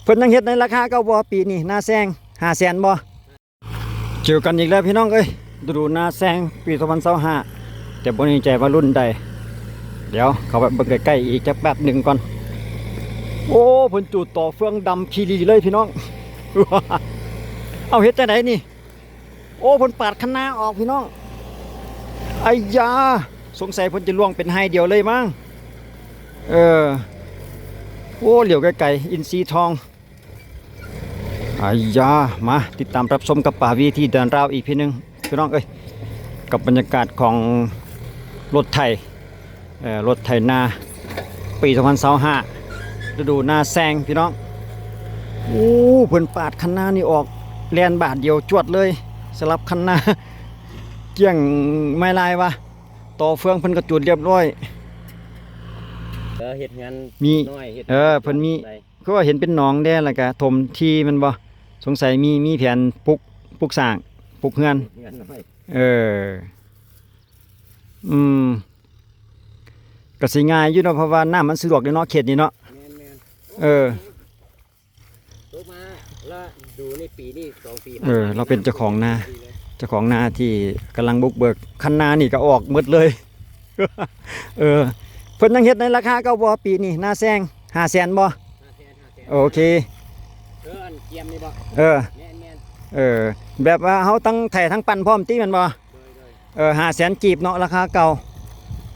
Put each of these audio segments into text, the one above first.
ເພິ່ນຍັງເຮັດໃນລາຄາເກົ່າບໍ່ປີນີ້? ນາແຊງ ຫ້າແສນບໍ່? ເຈີກັນອີກແລ້ວພີ່ນ້ອງເອີຍ ລະດູນາແຊງປີສອງພັນຊາວຫ້າ ແຕ່ບໍ່ແນ່ໃຈວ່າລຸ້ນໃດ. ດຽວເຂົ້າໄປເບິ່ງໃກ້ໆອີກຈັກແປັບໜຶ່ງກ່ອນ. ໂອ້ ເພິ່ນຈູດຕໍເຟືອງດຳຂີ້ຫຼີ່ເລີຍພີ່ນ້ອງ. ເອົາ ເຮັດຈັ່ງໃດນີ້? ໂອ້ ເພິ່ນປາດຄັນນາອອກພີ່ນ້ອງ. ໄອ້ຢາ ສົງໄສເພິ່ນຈະລ່ວງເປັນໄຮ່ດຽວເລີຍມັ້ງ. ເອີ ໂອ້ ຫຼຽວໄກໆ ອິນຊີທອງ. ອາຢາ ມາຕິດຕາມຮັບຊົມກັບປາວີທີເດີນລາວອີກທີໜຶ່ງພີ່ນ້ອງເອີຍ ກັບບັນຍາກາດຂອງລົດໄຖ ເອີ ລົດໄຖນາປີສອງພັນຊາວຫ້າ ລະດູນາແຊງພີ່ນ້ອງ. ໂອ້ ເພິ່ນປາດຄັນນານີ້ອອກ ແລ່ນບາດດຽວຈວດເລີຍ ສະລັບຄັນນາ ກ້ຽງໄມ້ລາຍວ່າ ຕໍ່ເຟືອງເພິ່ນກໍຈູດລຽບຮ້ອຍ. ເອີ ເຮັດເຮືອນ ມີ ນ້ອຍ ເຮັດ ເອີ ເພິ່ນມີ ໄດ້ ຄືວ່າເຫັນເປັນໜອງແດ່ ແລ້ວກະຖົມທີ່ແມ່ນບໍ່? ສົງໄສມີ ມີແຜນປຸກ ປຸກສ້າງ ປຸກເຮືອນ ເຮືອນນ້ອຍ ເອີ ອືມ ກະຊິງ່າຍຢູ່ເນາະ ເພາະວ່ານ້ຳມັນສະດວກເດ້ເນາະ ເຂດນີ້ເນາະ. ແມ່ນໆ ເອີ ຕົກມາລະດູນີ້ ປີນີ້ສອງປີ ເອີ ລາວເປັນເຈົ້າຂອງນາ ເຈົ້າຂອງນາທີ່ກຳລັງບຸກເບີກ ຄັນນານີ້ກໍອອກໝົດເລີຍ. ເອີ ເພິ່ນຍັງເຮັດໃນລາຄາເກົ່າບໍ່ປີນີ້? ນາແຊງ ຫ້າແສນບໍ່? ຫ້າແສນ ຫ້າແສນ ໂອເຄ ເອີ ອັນກຽມນີ້ບໍ່? ເອີ ແມ່ນໆ ເອີ ແບບວ່າເຮົາທັງໄຖທັງປັ່ນພ້ອມຕິແມ່ນບໍ່? ໂດຍໆ ເອີ ຫ້າແສນກີບເນາະ ລາຄາເກົ່າ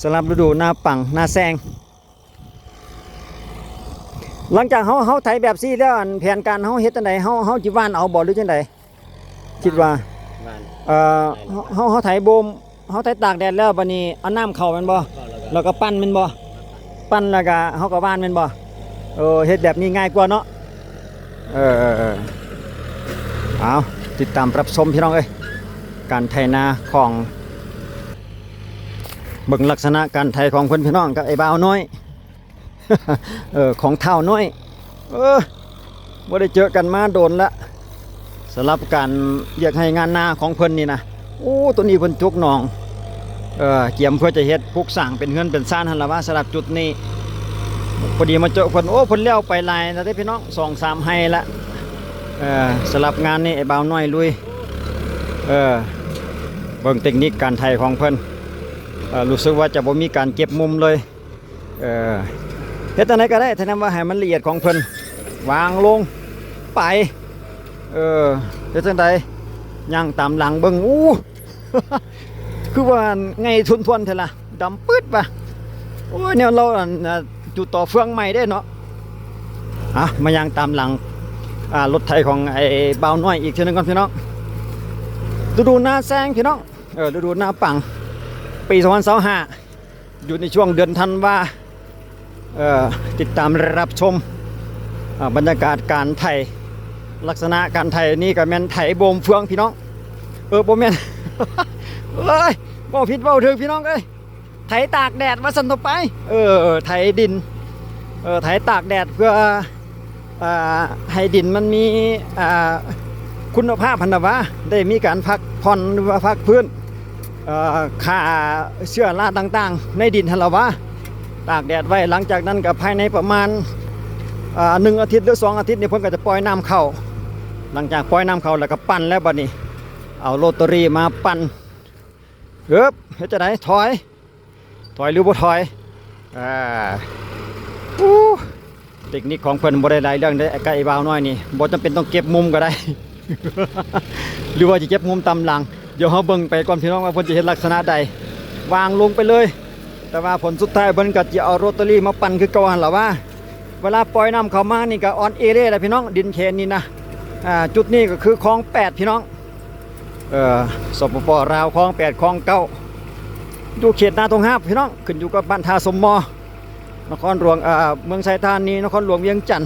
ສຳລັບລະດູນາປັງ ນາແຊງ. ຫຼັງຈາກເຮົາ ເຮົາໄຖແບບຊີ້ແລ້ວ ອັນແຜນການເຮົາເຮັດຈັ່ງໃດ? ເຮົາ ເຮົາຊິຫວ່ານເອົາບໍ່ ຫຼືຈັ່ງໃດ? ຄິດວ່າ ຫວ່ານ ເອີ ເຮົາ ເຮົາໄຖໂບມ ເຮົາໄຖຕາກແດດແລ້ວ ບາດນີ້ເອົານ້ຳເຂົ້າແມ່ນບໍ່? ເຂົ້າແລ້ວກໍ ແລ້ວກໍປັ່ນແມ່ນບໍ່? ປັ່ນແລ້ວກໍເຮົາກໍຫວ່ານແມ່ນບໍ່? ເອີ ເຮັດແບບນີ້ງ່າຍກວ່າເນາະ. ເອີ ເອີ ເອີ ເອົາ ຕິດຕາມຮັບຊົມພີ່ນ້ອງເອີຍ ການໄຖນາຂອງ ເບິ່ງລັກສະນະການໄຖຂອງເພິ່ນພີ່ນ້ອງ ກັບໄອ້ບ່າວນ້ອຍ ເອີ ຂອງທ້າວນ້ອຍ ເອີ ບໍ່ໄດ້ເຈີກັນມາດົນລະ ສຳລັບການວຽກໄຮ່ງານນາຂອງເພິ່ນນີ້ນະ. ໂອ້ ໂຕນີ້ເພິ່ນຈົກໜອງ ເອີ ກຽມເພື່ອຈະເຮັດປຸກສ້າງເປັນເຮືອນເປັນຊານຫັ້ນລະວ່າ ສຳລັບຈຸດນີ້ ພໍດີມາເຈີເພິ່ນ ໂອ້ ເພິ່ນແລ້ວໄປຫຼາຍແລ້ວເດ້ພີ່ນ້ອງ ສອງສາມໄຮ່ລະ. ເອີ ສຳລັບງານນີ້ໄອ້ບ່າວນ້ອຍລຸຍ ເອີ ເບິ່ງເຕັກນິກການໄຖຂອງເພິ່ນ ເອີ ຮູ້ສຶກວ່າຈະບໍ່ມີການເກັບມຸມເລີຍ. ເອີ ເຮັດຈັ່ງໃດກໍໄດ້ ຖ້ານຳວ່າໃຫ້ມັນລະອຽດຂອງເພິ່ນ ວາງລົງໄປ. ເອີ ເຮັດຈັ່ງໃດ ຍ່າງຕາມຫຼັງເບິ່ງ ອູ້ ຄືວ່າໃຫຍ່ທົນໆແທ້ລະ ດຳປຶດວ່າ. ໂອ້ຍ ແນວລາວ ອັນ ອາ ຈຸດຕໍ່ເຟືອງໃໝ່ເດ້ເນາະ. ອ່ະ ມາຍ່າງຕາມຫຼັງ ອ່າ ລົດໄຖຂອງໄອ້ບ່າວນ້ອຍອີກເທື່ອໜຶ່ງກ່ອນພີ່ນ້ອງ. ລະດູນາແຊງພີ່ນ້ອງ ເອີ ລະດູນາປັງ ປີສອງພັນຊາວຫ້າ ຢູ່ໃນຊ່ວງເດືອນທັນວາ ເອີ ຕິດຕາມຮັບຊົມ ອ່າ ບັນຍາກາດການໄຖ ລັກສະນະການໄຖນີ້ກໍແມ່ນໄຖໂບມເຟືອງພີ່ນ້ອງ. ເອີ ບໍ່ແມ່ນ ເອີຍ ເວົ້າຜິດເວົ້າຖືກພີ່ນ້ອງເອີຍ ໄຖຕາກແດດວ່າຊັ້ນເຖາະໄປ ເອີ ໄຖດິນ ເອີ ໄຖຕາກແດດເພື່ອ ອ່າ ໃຫ້ດິນມັນມີ ອ່າ ຄຸນນະພາບຫັ້ນນະວ່າ ໄດ້ມີການພັກຜ່ອນ ຫຼືວ່າພັກຟື້ນ ເອີ ຂ້າເຊື້ອລາຕ່າງໆໃນດິນຫັ້ນລະວ່າ ຕາກແດດໄວ້. ຫຼັງຈາກນັ້ນກໍພາຍໃນປະມານ ອ່າ ໜຶ່ງອາທິດ ຫຼື ສອງອາທິດນີ້ ເພິ່ນກໍຈະປ່ອຍນ້ຳເຂົ້າ. ຫຼັງຈາກປ່ອຍນ້ຳເຂົ້າແລ້ວກໍປັ່ນແລ້ວ ບັດນີ້ເອົາໂຣຕາຣີມາປັ່ນ ເອີບ ເຮັດຈັ່ງໃດ? ຖອຍ ຖອຍຫຼືບໍ່ຖອຍ? ອ່າ ອູ້ ເຕັກນິກຂອງເພິ່ນບໍ່ໄດ້ຫຼາຍເລື່ອງເດ້ ກັບໄອ້ບ່າວນ້ອຍນີ້ ບໍ່ຈຳເປັນຕ້ອງເກັບມຸມກໍໄດ້ ຫຼືວ່າຈະເກັບມຸມຕາມຫຼັງ. ດຽວເຮົາເບິ່ງໄປກ່ອນພີ່ນ້ອງວ່າເພິ່ນຈະເຮັດລັກສະນະໃດ ວາງລົງໄປເລີຍ. ແຕ່ວ່າຜົນສຸດທ້າຍເພິ່ນກໍຈະເອົາໂຣຕາຣີມາປັ່ນຄືເກົ່າຫັ້ນລະວ່າ. ເວລາປ່ອຍນ້ຳເຂົ້າມານີ້ກໍອ່ອນເອເດ້ລະພີ່ນ້ອງ ດິນເຂດນີ້ນະ. ອ່າ ຈຸດນີ້ກໍຄືຄອງແປດພີ່ນ້ອງ. ເອີ ສປປ ລາວ ຄອງແປດ ຄອງເກົ້າ ຢູ່ເຂດນາທົ່ງຮາບພີ່ນ້ອງ ຂຶ້ນຢູ່ກັບບ້ານທ່າສົມມໍ ນະຄອນຫຼວງ ເອີ ເມືອງໄຊທານີ ນະຄອນຫຼວງວຽງຈັນ.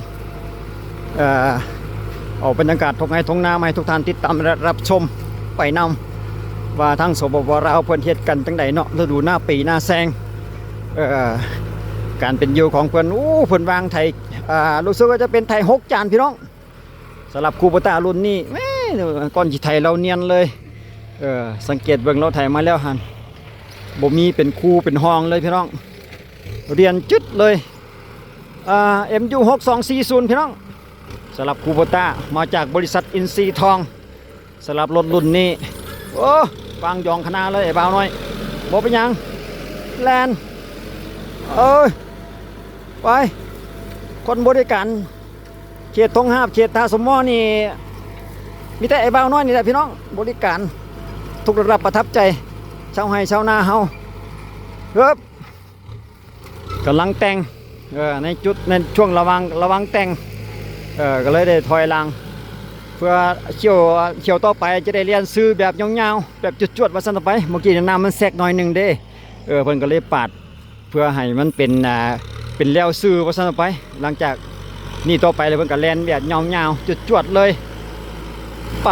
ເອີ ເອົາບັນຍາກາດທົ່ງໄຮ່ທົ່ງນາມາໃຫ້ທຸກທ່ານຕິດຕາມ ແລະ ຮັບຊົມໄປນຳ ວ່າທາງ ສປປ ລາວ ເພິ່ນເຮັດກັນຈັ່ງໃດເນາະ ລະດູນາປີນາແຊງ. ເອີ ການເປັນຢູ່ຂອງເພິ່ນ ໂອ້ ເພິ່ນວາງໄຖ ອ່າ ຮູ້ສຶກວ່າຈະເປັນໄຖຫົກຈານພີ່ນ້ອງ. ສຳລັບຄູໂບຕ້າລຸ້ນນີ້ ແມ່ ກ່ອນຊິໄຖລາວນຽນເລີຍ. ເອີ ສັງເກດເບິ່ງລາວໄຖມາແລ້ວຫັ້ນ ບໍ່ມີເປັນຄູເປັນຮ່ອງເລີຍພີ່ນ້ອງ ລຽນຈຶດເລີຍ. ອ່າ ເອັມຢູ ຫົກສອງສີ່ສູນ ພີ່ນ້ອງ ສຳລັບຄູໂບຕ້າ ມາຈາກບໍລິສັດອິນຊີທອງ. ສຳລັບລົດລຸ້ນນີ້ ໂອ້ ກວ້າງຢອງຂະໜາດເລີຍ ອ້າຍບ່າວນ້ອຍ. ບໍ່ເປັນຫຍັງ ແລ່ນ. ເອີຍ ໄປ. ຄົນບໍລິການ ເຂດທົ່ງຫາບ ເຂດທ່າສົມໝໍນີ້ ມີແຕ່ອ້າຍບ່າວນ້ອຍນີ້ແຫຼະພີ່ນ້ອງ ບໍລິການທຸກລະດັບ ປະທັບໃຈຊາວໄຮ່ຊາວນາເຮົາ. ເອີບ ກຳລັງແຕ່ງ ເອີ ໃນຈຸດ ໃນຊ່ວງລະຫວ່າງ ລະຫວ່າງແຕ່ງ ເອີ ກໍເລີຍໄດ້ຖອຍຫຼັງ ເພື່ອຖ້ຽວ ຖ້ຽວຕໍ່ໄປຈະໄດ້ແລ່ນຊື່ແບບຍາວໆ ແບບຈວດໆ ວ່າຊັ້ນເຖາະໄປ. ເມື່ອກີ້ນ້ຳມັນແຊກໜ້ອຍໜຶ່ງເດ້ ເອີ ເພິ່ນກໍເລີຍປາດ ເພື່ອໃຫ້ມັນເປັນ ອ່າ ເປັນແລວຊື່ວ່າຊັ້ນເຖາະໄປ. ຫຼັງຈາກນີ້ຕໍ່ໄປແລ້ວ ເພິ່ນກໍແລ່ນແບບຍາວໆ ຈວດໆ ເລີຍ ໄປ.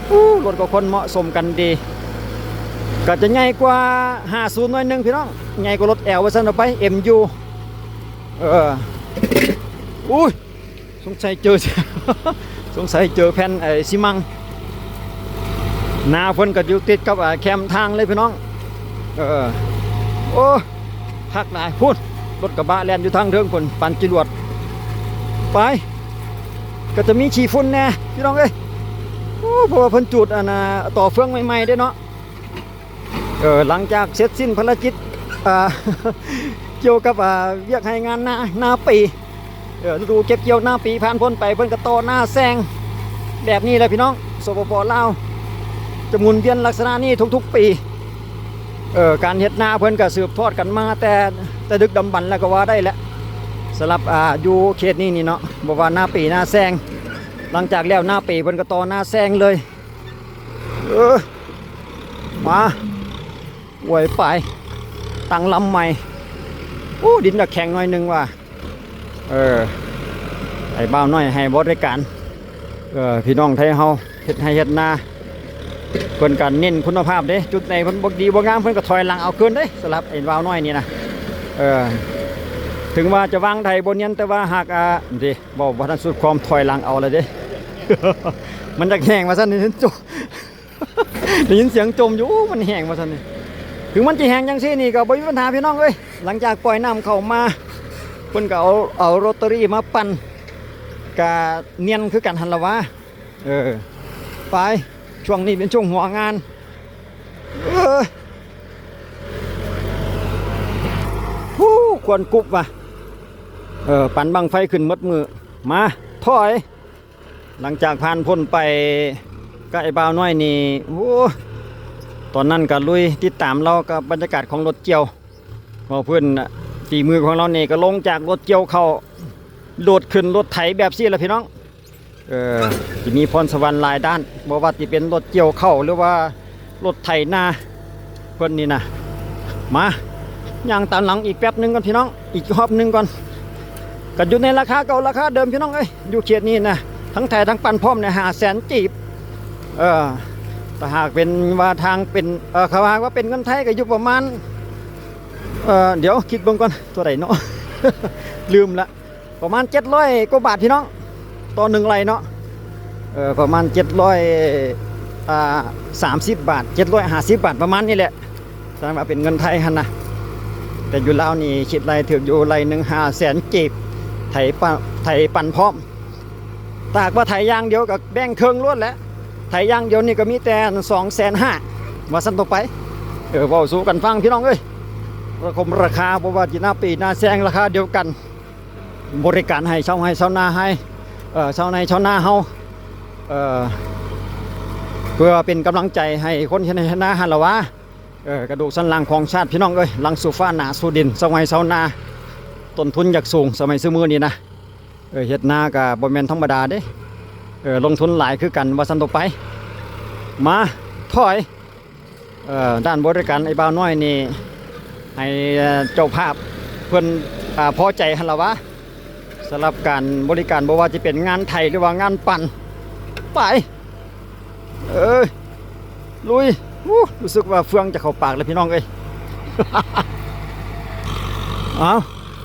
ອູ້ ລົດກັບຄົນເໝາະສົມກັນດີ ກໍຈະໃຫຍ່ກວ່າຫ້າສູນໜ້ອຍໜຶ່ງພີ່ນ້ອງ ໃຫຍ່ກວ່າລົດແອວວ່າຊັ້ນເຖາະໄປ ເອັມຢູ ເອີ ອຸ້ຍ ສົງໄສເຈີ ສົງໄສເຈີແຜ່ນໄອ້ຊີມັງ. ນາເພິ່ນກໍຢູ່ຕິດກັບ ອ່າ ແຄມທາງເລີຍພີ່ນ້ອງ. ເອີ ໂອ້ ຄັກຫຼາຍພຸ້ນ ລົດກະບະແລ່ນຢູ່ທາງເທິງພຸ້ນ ປານຈະຫຼວດ. ໄປ ກໍຈະມີຂີ້ຝຸ່ນແດ່ພີ່ນ້ອງເອີຍ. ໂອ້ ເພາະວ່າເພິ່ນຈູດອັນນ່າ ຕໍ່ເຟືອງໃໝ່ໆເດ້ເນາະ. ເອີ ຫຼັງຈາກເສັດສິ້ນພາລະກິດ ອ່າ ກ່ຽວກັບ ອ່າ ວຽກໄຮ່ງານນາ ນາປີ ເອີ ລະດູເກັບກ່ຽວນາປີຜ່ານພົ້ນໄປ ເພິ່ນກໍຕໍ່ນາແຊງແບບນີ້ແຫຼະພີ່ນ້ອງ. ສປປ ລາວ ຈະໝູນວຽນລັກສະນະນີ້ທຸກໆປີ. ເອີ ການເຮັດນາເພິ່ນກໍສືບທອດກັນມາແຕ່ ແຕ່ດຶກດຳບັນແລ້ວກໍວ່າໄດ້ແຫຼະ. ສຳລັບ ອ່າ ຢູ່ເຂດນີ້ນີ້ເນາະ ບໍ່ວ່ານາປີນາແຊງ ຫຼັງຈາກແລ້ວນາປີເພິ່ນກໍຕໍ່ນາແຊງເລີຍ. ເອີ ມາ ອວຍໄປ ຕັ້ງລຳໃໝ່. ໂອ້ ດິນກໍແຂງໜ້ອຍໜຶ່ງວ່າ. ເອີ ໄອ້ບ່າວນ້ອຍໃຫ້ບໍລິການ ເອີ ພີ່ນ້ອງໄທເຮົາເຮັດໄຮ່ເຮັດນາ ເພິ່ນກໍເນັ້ນຄຸນນະພາບເດ້. ຈຸດໃດເພິ່ນບໍ່ດີບໍ່ງາມ ເພິ່ນກໍຖອຍຫຼັງເອົາຄືນເດ້. ສຳລັບໄອ້ບ່າວນ້ອຍນີ້ນະ ເອີ ເຖິງວ່າຈະວາງໄຖບໍ່ນຽນ ແຕ່ວ່າຫາກ ອ່າ ເດ້ ເວົ້າບໍ່ທັນສຸດຄວາມ ຖອຍຫຼັງເອົາແລ້ວເດ້. ມັນຢາກແຫ້ງວ່າຊັ້ນນີ້ ໄດ້ຍິນສຽງຈົ່ມຢູ່ ໂອ້ ມັນແຫ້ງວ່າຊັ້ນນີ້. ເຖິງມັນຈະແຫ້ງຈັ່ງຊີ້ນີ້ກໍບໍ່ມີບັນຫາພີ່ນ້ອງເອີຍ. ຫຼັງຈາກປ່ອຍນ້ຳເຂົ້າມາ ເພິ່ນກໍເອົາ ເອົາໂຣຕາຣີມາປັ່ນ ກະນຽນຄືກັນຫັ້ນລະຫວາ. ເອີ ໄປ ຊ່ວງນີ້ເປັນຊ່ວງຫົວງານ. ເອີ ຫູ ຄວັນກຸບວ່າ. ເອີ ປັ່ນບັ້ງໄຟຂຶ້ນໝົດມື້. ມາ ຖອຍ. ຫຼັງຈາກຜ່ານພົ້ນໄປກັບໄອ້ບ່າວນ້ອຍນີ້ ໂອ້ ຕອນນັ້ນກໍລຸຍ ຕິດຕາມລາວກັບບັນຍາກາດຂອງລົດກ່ຽວ ເວົ້າພື້ນ ຝີມືຂອງລາວນີ້ ກໍລົງຈາກລົດກ່ຽວເຂົ້າ ໂດດຂຶ້ນລົດໄຖແບບຊີ້ລະພີ່ນ້ອງ. ເອີ ຈະມີພອນສະຫວັນຫຼາຍດ້ານ ບໍ່ວ່າຊິເປັນລົດກ່ຽວເຂົ້າ ຫຼືວ່າ ລົດໄຖນາເພິ່ນນີ້ນະ. ມາ ຍ່າງຕາມຫຼັງອີກແປັບໜຶ່ງກ່ອນພີ່ນ້ອງ ອີກຮອບໜຶ່ງກ່ອນ. ກໍຢູ່ໃນລາຄາເກົ່າລາຄາເດີມພີ່ນ້ອງເອີຍ ຢູ່ເຂດນີ້ນະ ທັງໄຖທັງປັ່ນພ້ອມນີ້ ຫ້າແສນກີບ. ເອີ ຖ້າຫາກເປັນວ່າທາງເປັນ ເອີ ຖ້າຫາກວ່າເປັນເງິນໄທກໍຢູ່ປະມານ ເອີ ດຽວຄິດເບິ່ງກ່ອນ ເທົ່າໃດເນາະ ລືມລະ. ປະມານເຈັດຮ້ອຍກວ່າບາດພີ່ນ້ອງ ຕໍ່ໜຶ່ງໄຮ່ເນາະ. ເອີ ປະມານເຈັດຮ້ອຍ ອ່າ ສາມສິບບາດ ເຈັດຮ້ອຍຫ້າສິບບາດ ປະມານນີ້ແຫຼະ ສະນັ້ນວ່າເປັນເງິນໄທຫັ້ນນະ. ແຕ່ຢູ່ລາວນີ້ຄິດໄລ່ຖືກຢູ່ໄຮ່ໜຶ່ງຫ້າແສນກີບ ໄຖປະ ໄຖປັ່ນພ້ອມ. ຖ້າຫາກວ່າໄຖຢ່າງດຽວກໍແບ່ງເຄິ່ງໂລດແຫຼະ ໄຖຢ່າງດຽວນີ້ກໍມີແຕ່ສອງແສນຫ້າ ວ່າຊັ້ນຕໍ່ໄປ. ເອີ ເວົ້າສູ່ກັນຟັງພີ່ນ້ອງເອີຍ ລາຄາ ລາຄາ ບໍ່ວ່າຊິນາປີນາແຊງລາຄາດຽວກັນ. ບໍລິການໃຫ້ຊາວໄຮ່ຊາວນາໃຫ້ ເອີ ຊາວໄຮ່ຊາວນາເຮົາ ເອີ ເພື່ອເປັນກຳລັງໃຈໃຫ້ຄົນເຮັດໄຮ່ເຮັດນາຫັ້ນລະຫວາ. ເອີ ກະດູກສັນຫຼັງຂອງຊາດພີ່ນ້ອງເອີຍ ຫຼັງສູ່ຟ້າໜ້າສູ່ດິນ ຊາວໄຮ່ຊາວນາ ຕົ້ນທຶນຢາກສູງສະໄໝຊຸມື້ນີ້ນະ. ເອີ ເຮັດນາກະບໍ່ແມ່ນທຳມະດາເດ້ ເອີ ລົງທຶນຫຼາຍຄືກັນວ່າຊັ້ນຕໍ່ໄປ. ມາ ຖອຍ. ເອີ ດ້ານບໍລິການໄອ້ບ່າວນ້ອຍນີ້ ໃຫ້ເຈົ້າພາບເພິ່ນ ອ່າ ພໍໃຈຫັ້ນລະຫວາ ສຳລັບການບໍລິການ ບໍ່ວ່າຈະເປັນງານໄຖ ຫຼືວ່າງານປັ່ນ. ໄປ ເອີຍ ລຸຍ. ຮູ້ສຶກວ່າເຟືອງຈະເຂົ້າປາກແລ້ວພີ່ນ້ອງເອີຍ. ເອົາ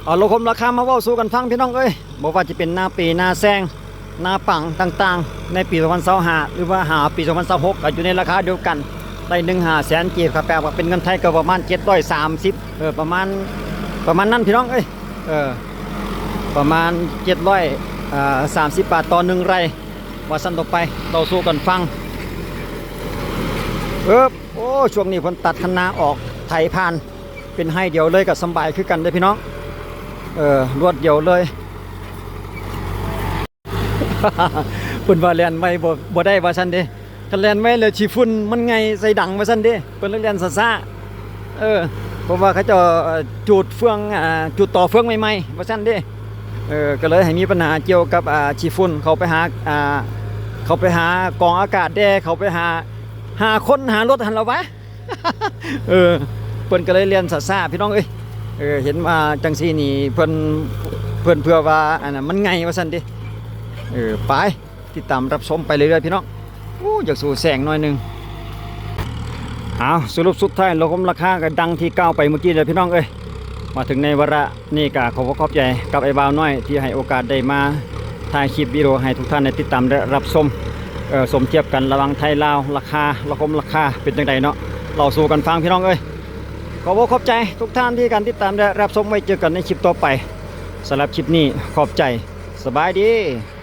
ເອົາລາຄາມາເວົ້າສູ່ກັນຟັງພີ່ນ້ອງເອີຍ ບໍ່ວ່າຈະເປັນນາປີ ນາແຊງ ນາປັງຕ່າງໆ ໃນປີສອງພັນຊາວຫ້າ ຫຼືວ່າຫາປີສອງພັນຊາວຫົກ ກໍຢູ່ໃນລາຄາດຽວກັນ ໄດ້ໜຶ່ງຫ້າແສນກີບ ຖ້າແປວ່າເປັນເງິນໄທກໍປະມານເຈັດຮ້ອຍສາມສິບ ເອີ ປະມານ ປະມານນັ້ນພີ່ນ້ອງເອີຍ. ເອີ ປະມານເຈັດຮ້ອຍ ອ່າ ສາມສິບບາດຕໍ່ໜຶ່ງໄຮ່ ວ່າຊັ້ນຕໍ່ໄປ ເລົ່າສູ່ກັນຟັງ. ເອີບ ໂອ້ ຊ່ວງນີ້ເພິ່ນຕັດຄັນນາອອກ ໄຖຜ່ານ ເປັນໄຮ່ດຽວເລີຍ ກໍສຳບາຍຄືກັນເດ້ພີ່ນ້ອງ. ເອີ ລວດດຽວເລີຍ. ເພິ່ນວ່າແລ່ນໄວບໍ່ ບໍ່ໄດ້ວ່າຊັ້ນເດ້. ຄັນແລ່ນໄວແລ້ວຂີ້ຝຸ່ນມັນໄງ່ໃສ່ດັງວ່າຊັ້ນເດ້ ເພິ່ນເລີຍແລ່ນຊ້າໆ. ເອີ ເພາະວ່າເຂົາເຈົ້າ ເອີ ຈູດເຟືອງ ອ່າ ຈູດຕໍ່ເຟືອງໃໝ່ໆວ່າຊັ້ນເດ້. ເອີ ກໍເລີຍໃຫ້ມີປັນຫາກ່ຽວກັບ ອ່າ ຂີ້ຝຸ່ນ ເຂົາໄປຫາ ອ່າ ເຂົາໄປຫາກອງອາກາດແດ່ ເຂົາໄປຫາ ຫາຄົນຫາລົດຫັ້ນລະວະ. ເອີ ເພິ່ນກໍເລີຍແລ່ນຊ້າໆ ພີ່ນ້ອງເອີຍ. ເອີ ເຫັນວ່າຈັ່ງຊີ້ນີ້ ເພິ່ນ ເພິ່ນເພື່ອວ່າ ອັນນັ້ນ ມັນໄງ່ວ່າຊັ້ນເດ້. ເອີ ໄປ ຕິດຕາມຮັບຊົມໄປເລື້ອຍໆ ພີ່ນ້ອງ. ໂອ້ ຢາກສູ້ແສງໜ້ອຍໜຶ່ງ. ເອົາ ສະຫຼຸບສຸດທ້າຍ ລະຄົມລາຄາກໍດັ່ງທີ່ກ່າວໄປເມື່ອກີ້ແລ້ວ ພີ່ນ້ອງເອີຍ. ມາເຖິງໃນວາລະນີ້ກໍຂໍຂອບໃຈກັບໄອ້ບ່າວນ້ອຍ ທີ່ໃຫ້ໂອກາດໄດ້ມາຖ່າຍຄລິບວິດີໂອໃຫ້ທຸກທ່ານໄດ້ຕິດຕາມ ແລະ ຮັບຊົມ ເອີ ສົມທຽບກັນລະຫວ່າງໄທລາວ ລາຄາ ລະຄົມລາຄາເປັນຈັ່ງໃດເນາະ ເລົ່າສູ່ກັນຟັງ ພີ່ນ້ອງເອີຍ. ຂໍຂອບໃຈທຸກທ່ານທີ່ການຕິດຕາມ ແລະ ຮັບຊົມ. ໄວ້ເຈີກັນໃນຄລິບຕໍ່ໄປ. ສຳລັບຄລິບນີ້ ຂອບໃຈ. ສະບາຍດີ.